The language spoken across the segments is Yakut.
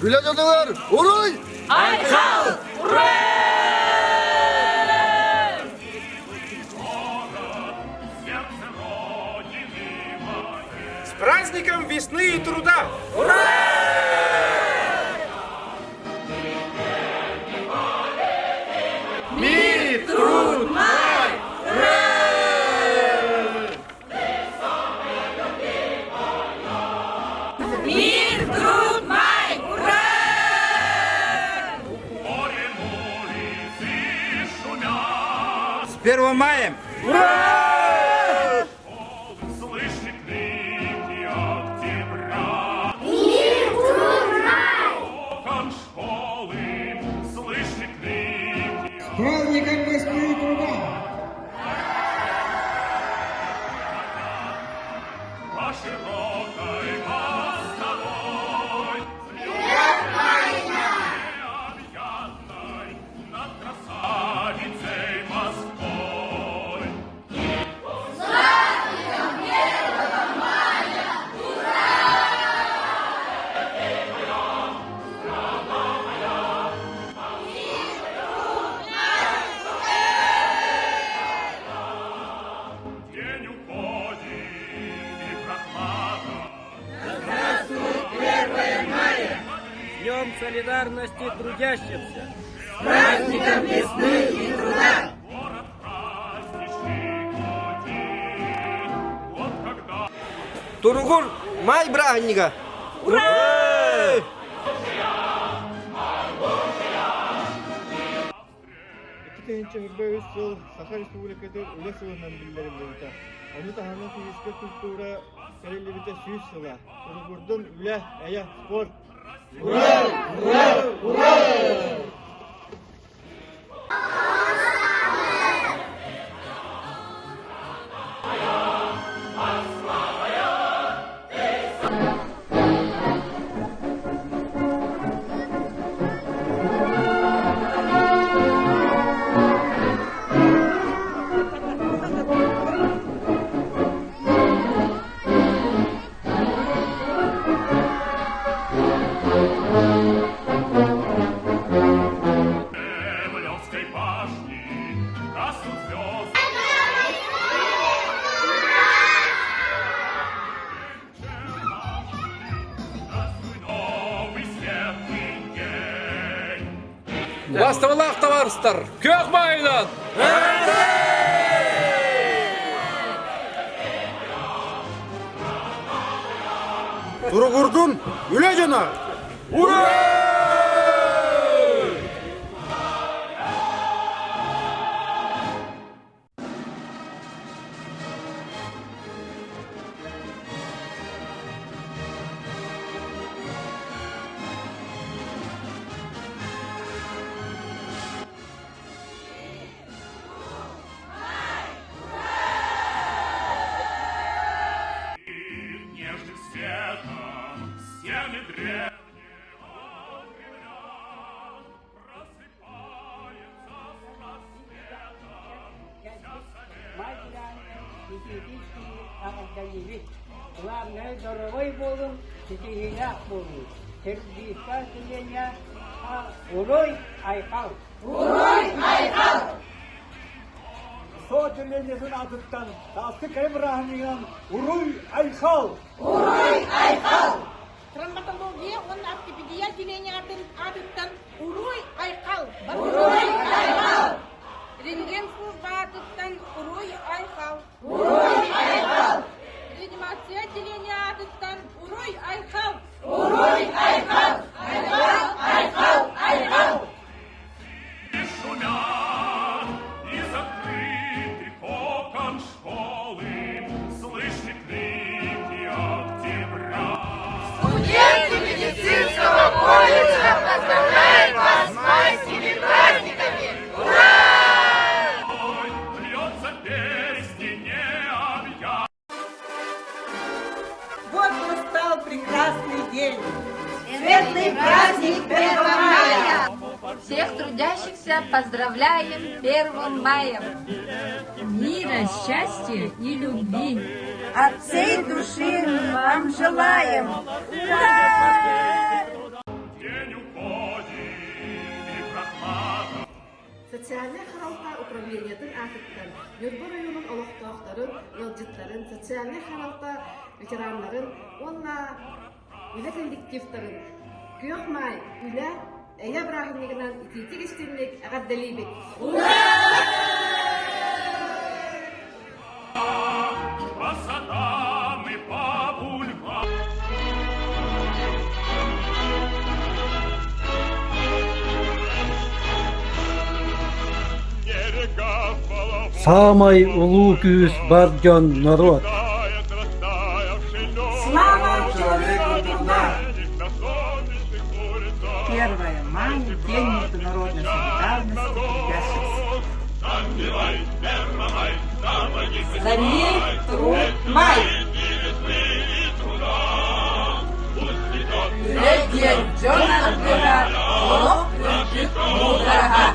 Үлэ дьонугар уруй! Айхал! Ура! С праздником весны и труда! Ура! Мир, труд, май! Ура! Мир, труд, май! Ура! С 1 мая! Ура! Слышит крики октября. Мир, труд, май! Окон школы слышит крики. С праздником весны и труда! По широкой мостовой. Необъятной над красавицей Москвой. День уходит и прохлада. С Днем солидарности трудящихся! Город праздничный гудит. Вот когда Туругур май бырааһынньыга! Ура! 2023 сыл Саха Республикатын Үлэ сылынан биллэриллибитэ. Ону таһынан физическэй культура тэриллибитэ 100 сыла. Туругурдун үлэ, эйэ, спорт! Ура! Ура! Ура! Кремлевской башни гаснут звезды. Здравствуй, новый светлый день! Бастабылаах табаарыстар, күөх баайынан! Туругурдун үлэ дьоно! Ура! Нежным светом стены древнего Кремля просыпается с рассветом вся Майдан итиитин Главное, здоровой буолуҥ, ситиһиилээх буолуҥ. Сергиевка селения Уруй Айхал! Уруй Айхал! Со отделениетын аатыттан сааскы кэрэ бырааһынньыгынан Уруй Айхал! Уруй Айхал! Травматология уонна ортопедия отделение аатыттан Уруй Айхал! Уруй Айхал! Рентген служба аатыттан Уруй Айхал! Уруй Айхал! Реанимация отделение аатыттан Уруй Айхал! Уруй Айхал! Айхал! Айхал! Айхал! И шумят из открытых окон школы Слышны крики октября. Студенты медицинского колледжа поздравляют вас с майскими праздниками! Ура! Ой, льется песни необъятной. Вот настал прекрасный день. Светлый праздник 1 мая! Всех трудящихся поздравляем 1 маем! Мира, счастья и любви! От всей души вам желаем! Ура! Социальнай харалта управлениетын аатыттан Ньурба оройуонун олохтоохторун, ыалдьыттарын, социальнай харалта ветераннарын уонна үлэ коллективтарын Күөх Маай үлэ эйэ бырааһынньыгынан итиитик истинник эҕэрдэлиибит! Саамай улуу күүс бар дьон норуот. Слава человеку труда! Первое мая – День международной солидарности трудящихся. За мир, труд, май! Үлэ диэн дьон аргыһа, олох үрдүк муудараһа.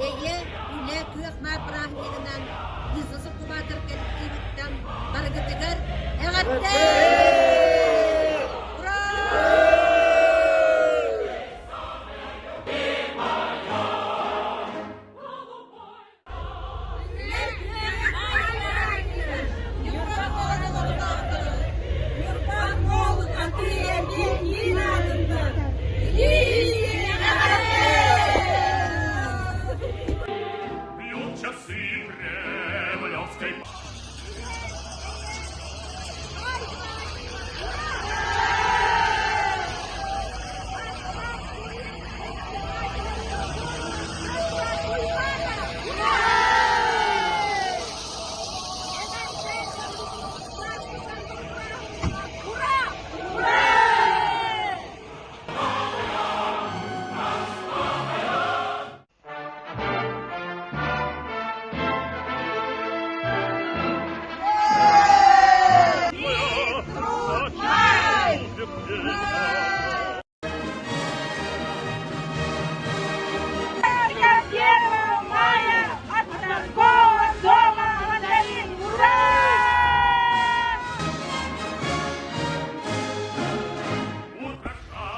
Эйэ, үлэ күөх маа бырааһынньыгынан бизнес-инкубатор коллективыттан барыгытыгар эҕэрдэ! Ура!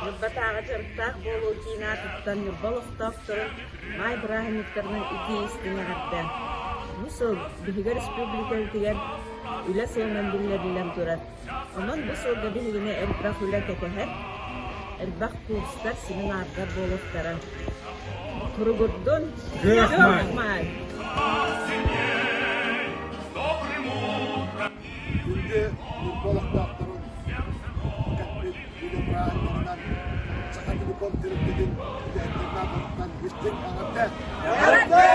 Ньурбатааҕы дьарыктаах буолуу киин аатыттан Ньурба олохтоохторун маай бырааһынньыктарынан итии-истиҥ эҕэрдэ. Бу сыл биһиги республикабытыгар үлэ сылынан биллэриллэн турар. Онон бу сылга биһигини элбэх үлэ кэтэһэр, элбэх курстар, семинардар буолуохтара. Туругурдун! Күөх маай! Күндү Ньурба олохтоохторун кэлбит үлэ бырааһынньыгынан Саха телеком тэрилтэтин үлэһиттэрин аатыттан истиҥ эҕэрдэ! Эҕэрдэ!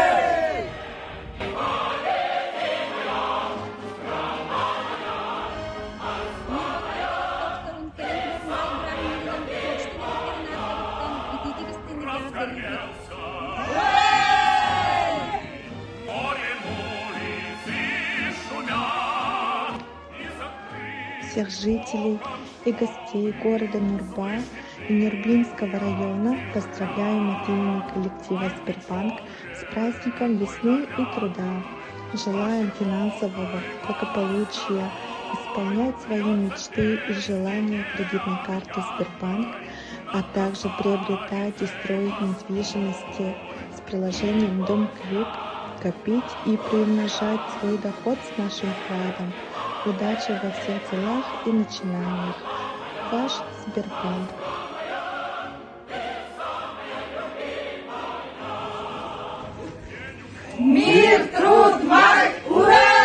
Всех жителей и гостей города Нюрба и Нюрбинского района поздравляем от имени коллектива Сбербанк с праздником весны и труда. Желаем финансового благополучия, исполнять свои мечты и желания кредитной карты Сбербанк, а также приобретать и строить недвижимости с приложением Дом Квик, копить и приумножать свой доход с нашим вкладом. Удачи во всех делах и начинаниях. Ваш Сбербанк. Мир, труд, май, ура!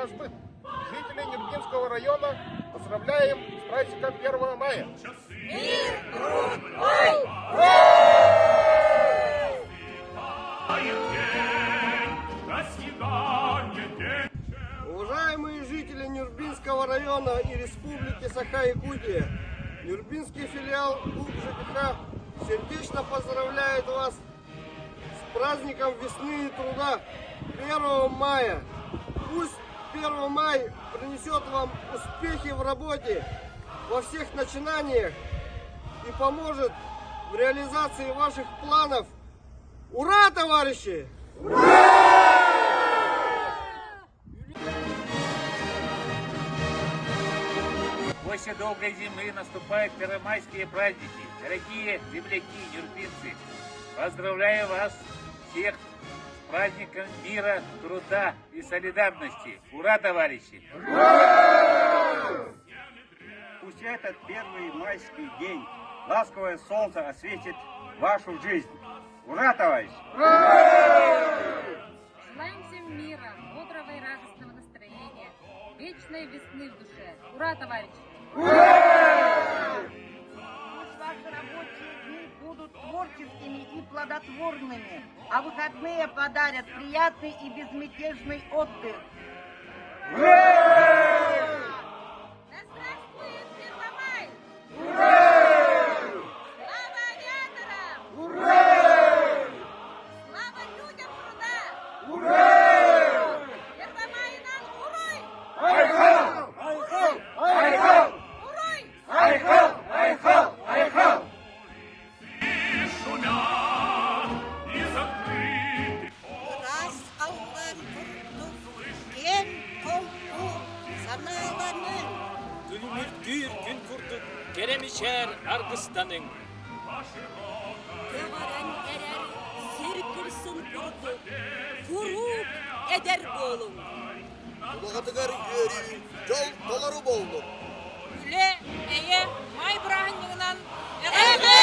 Энергосбыт. Жители Нюрбинского района поздравляем с праздником 1 мая! Мир, труд, бой! Уважаемые жители Нюрбинского района и Республики Саха-Якутия, Нюрбинский филиал ГУП ЖКХ сердечно поздравляет вас с праздником весны и труда 1 мая. Пусть 1 мая принесет вам успехи в работе, во всех начинаниях и поможет в реализации ваших планов. Ура, товарищи! Ура! После долгой зимы наступают первомайские праздники. Дорогие земляки, нюрбинцы, поздравляю вас всех с праздником мира, труда и солидарности. Ура, товарищи! Ура! Пусть этот первый майский день ласковое солнце осветит вашу жизнь. Ура, товарищи! Ура! Желаем всем мира, бодрого и радостного настроения, вечной весны в душе. Ура, товарищи! Ура! Пусть ваши рабочие дни будут творческими и плодотворными, а выходные подарят приятный и безмятежный отдых. Ура! Да здравствует Первомай! Ура! Слава авиаторам! Ура! Слава людям труда! Ура! Первомайынан уруй! Айхал! Айхал! Айхал! Уруй! Айхал! Айхал! Айхал! Ыраас халлаан курдук киэҥ холку санааланыҥ. Күлүмүрдүүр күн курдук кэрэ мичээр аргыстаныҥ. Көҕөрөн эрэр сир кырсын курдук куруук эдэр буолуҥ. Улаҕатыгар үөрүү, дьол толору буоллун. Үлэ, эйэ, маай бырааһынньыгынан эҕэрдэ!